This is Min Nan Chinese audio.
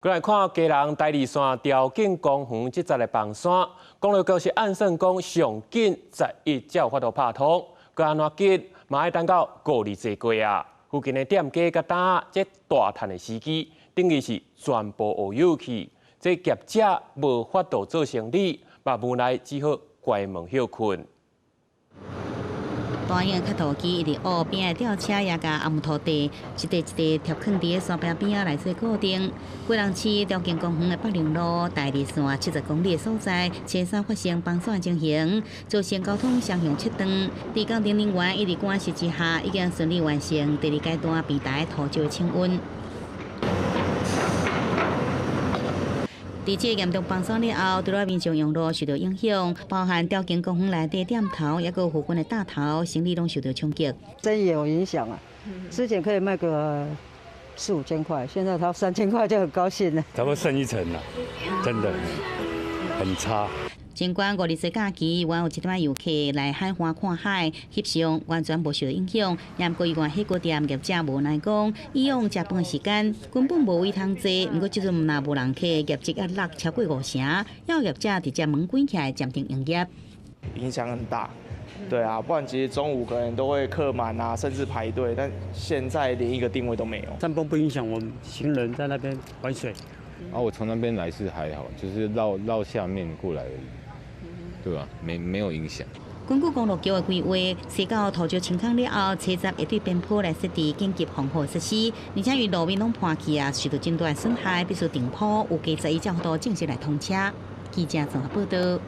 過來看基隆台二線潮境公園這節的崩山，公路局是按算講上緊11才有法度拍通，閣按怎緊嘛愛等到五日節過啊。附近的店家佮搭這大趁的時機，等於是全部烏有去，這業者無法度做生理，嘛無奈只好關門歇睏。大型的磕土機一直挖邊的吊車也共紅土地一塊一塊貼囥佇山壁邊仔來做固定。基隆市潮境公園的北寧路台二線70公里的所在，車三發生崩山情形，造成交通雙向切斷。佇工程人員一直趕時之下，已經順利完成第二階段平台土石的清運。佇這個嚴重崩山了後，除了民眾用路受到影響，包含潮境公園內底店頭，抑閣附近的大頭生意攏受到衝擊。生意有影響啊！之前可以賣個四五千塊，現在他3000塊就很高興了。差不多剩一成了，真的很差。儘管五日節假期，原有一寡遊客來海岸看海、翕相，完全無受到影響。毋過猶原火鍋店業者無奈講，以往食飯的時間根本無位通坐，毋過這陣若無人客，業績壓落超過五成，要業者直接門關起來暫停營業。影響很大，對啊，不然其實中午可能都會客滿啊，甚至排隊，但現在連一個訂位都沒有。山崩不影響我們行人在那邊玩水。啊，我從那邊來是還好，就是繞繞下面過來而已。對吧？沒有影響。根據公路局的規劃，西到土石清空了後，車站會對邊坡來設置緊急防護設施，而且因路面攏破去啊，受到真大損害，必須重鋪，預計11才有正式來通車。記者綜合報道。